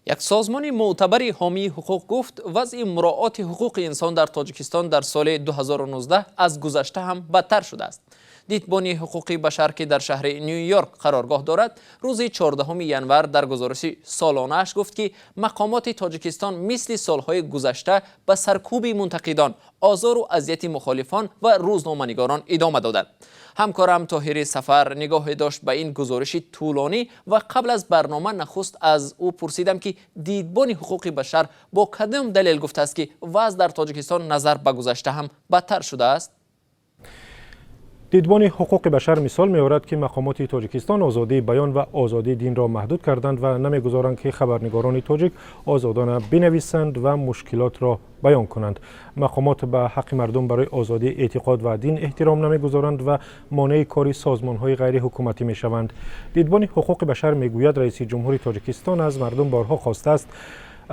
Як созмони мӯътабари ҳомии ҳуқуқ гуфт, вазъи муроати ҳуқуқи инсон дар Тоҷикистон дар соли 2019 аз гузашта ҳам бадтар шудааст. Дидбони ҳуқуқи башар, ки дар шаҳри Ню-Йорк қароргоҳ дорад, рӯзи 14 январ дар гузориши солонааш гуфт, ки мақомоти Тоҷикистон мисли солҳои гузашта ба саркӯби мунтақидон, озору азияти мухолифон ва рӯзноманигорон идома доданд. Ҳамкорам Тоҳири Сафар нигоҳе дошт ба ин гузориши тӯлонӣ ва қабл аз барнома нахуст аз ӯ пурсидам, ки Дидбони ҳуқуқи башар бо кадом далел гуфтааст, ки вазъ дар Тоҷикистон назар ба гузашта ҳам бадтар шудааст. Дидбони ҳуқуқи башар мисол меорад, ки мақомоти Тоҷикистон озодии баён ва озодии динро маҳдуд карданд ва намегузоранд, ки хабарнигорони тоҷик озодона бинависанд ва мушкилотро баён кунанд. Мақомот ба ҳаққи мардум барои озодии эътиқод ва дин эҳтиром намегузоранд ва монеи кори созмонҳои ғайриҳукуматӣ мешаванд. Дидбони ҳуқуқи башар мегӯяд, раиси ҷумҳури Тоҷикистон аз мардум борҳо хостааст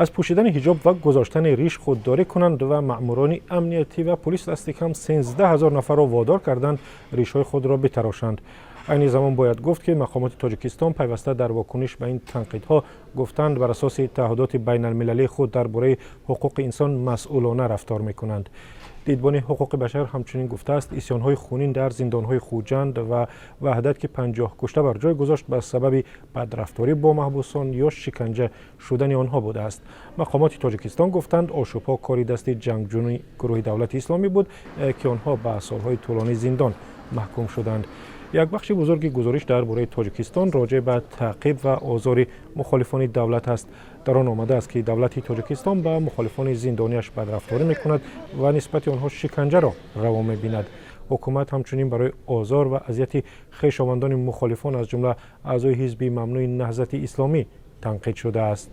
аз пӯшидани ҳиҷоб ва гузоштани риш худдорӣ кунанд ва маъмурони амниятӣ ва полис дасти кам 13 000 нафарро водор карданд ришҳои худро битарошанд. Айни замон бояд гуфт, ки мақомоти Тоҷикистон пайваста дар вокуниш ба ин танқидҳо гуфтанд, бар асоси таъҳудоти байналмилалии худ дар бораи ҳуқуқи инсон масъулона рафтор мекунанд. Дидбони ҳуқуқи башар ҳамчунин гуфтааст, исёнҳои хунин дар зиндонҳои Хуҷанд ва Ваҳдат, ки 50 кушта бар ҷой гузошт, ба сабаби бадрафторӣ бо маҳбусон ё шиканҷа шудани онҳо будааст. Мақомоти Тоҷикистон гуфтанд, ошӯбҳо кори дасти ҷангҷӯни гурӯҳи Давлати Исломӣ буд, ки онҳо ба солҳои тӯлонии зиндон маҳкум шуданд. Як бахши бузурги гузориш дар бораи Тоҷикистон роҷеъ ба таъқиб ва озори мухолифони давлат аст. Дар он омадааст, ки давлати Тоҷикистон ба мухолифони зиндониаш бадрафторӣ мекунад ва нисбати онҳо шиканҷаро раво мебинад. Ҳукумат ҳамчунин барои озор ва азияти хешовандони мухолифон, аз ҷумла аъзои ҳизби мамнӯи Наҳзати Исломӣ, танқид шудааст.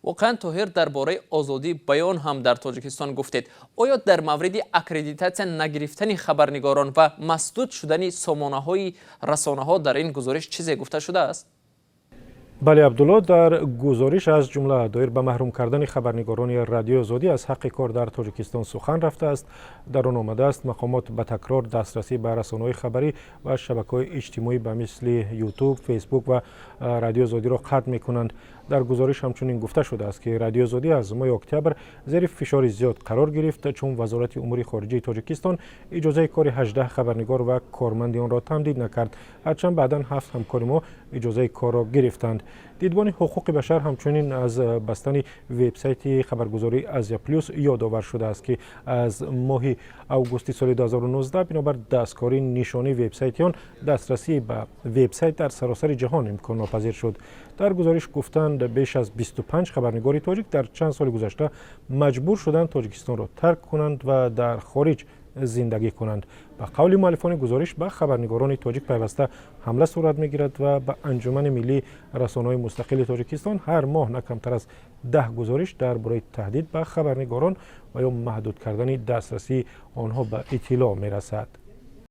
Воқеан, Тоҳир, дар бораи озодии баён ҳам дар Тоҷикистон гуфтед. Оё дар мавриди аккредитатсия нагирифтани хабарнигорон ва масдуд шудани сомонаҳои расонаҳо дар ин гузориш чизе гуфта шудааст? Бале, Абдулло, дар гузориш аз ҷумла доир ба маҳрум кардани хабарнигорони Радиои Озодӣ аз ҳаққи кор дар Тоҷикистон сухан рафтааст. Дар он омадааст, мақомот ба такрор дастрасӣ ба расонаҳои хабарӣ ва шабакаҳои иҷтимоӣ ба мисли Ютуб, Фейсбук ва Радиои Озодиро қатъ мекунанд. Дар гузориш ҳамчунин гуфта шудааст, ки Радиои Озодӣ аз моҳи октябр зери фишори зиёд қарор гирифт, чун Вазорати умури хориҷаи Тоҷикистон иҷозаи кори 18 хабарнигор ва корманди онро тамдид накард, ҳарчанд баъдан ҳафт ҳамкори мо иҷозаи корро гирифтанд. Дидбони ҳуқуқи башар ҳамчунин аз бастани вебсайти хабаргузории Азия Плюс ёдовар шудааст, ки аз моҳи августи соли 2019 бинобар дасткории нишонии вебсайти он дастрасӣ ба вебсайт дар саросари ҷаҳон имконнопазир шуд. Дар гузориш гуфтанд, беш аз 25 хабарнигори тоҷик дар чанд соли гузашта маҷбур шуданд Тоҷикистонро тарк кунанд ва дар хориҷ зиндагӣ кунанд. Ба қавли муаллифони гузориш, ба хабарнигорони тоҷик пайваста ҳамла сурат мегирад ва ба Анҷумани миллии расонаҳои мустақили Тоҷикистон ҳар моҳ на камтар аз 10 гузориш дар бораи таҳдид ба хабарнигорон ва ё маҳдуд кардани дастрасии онҳо ба иттилоъ мерасад.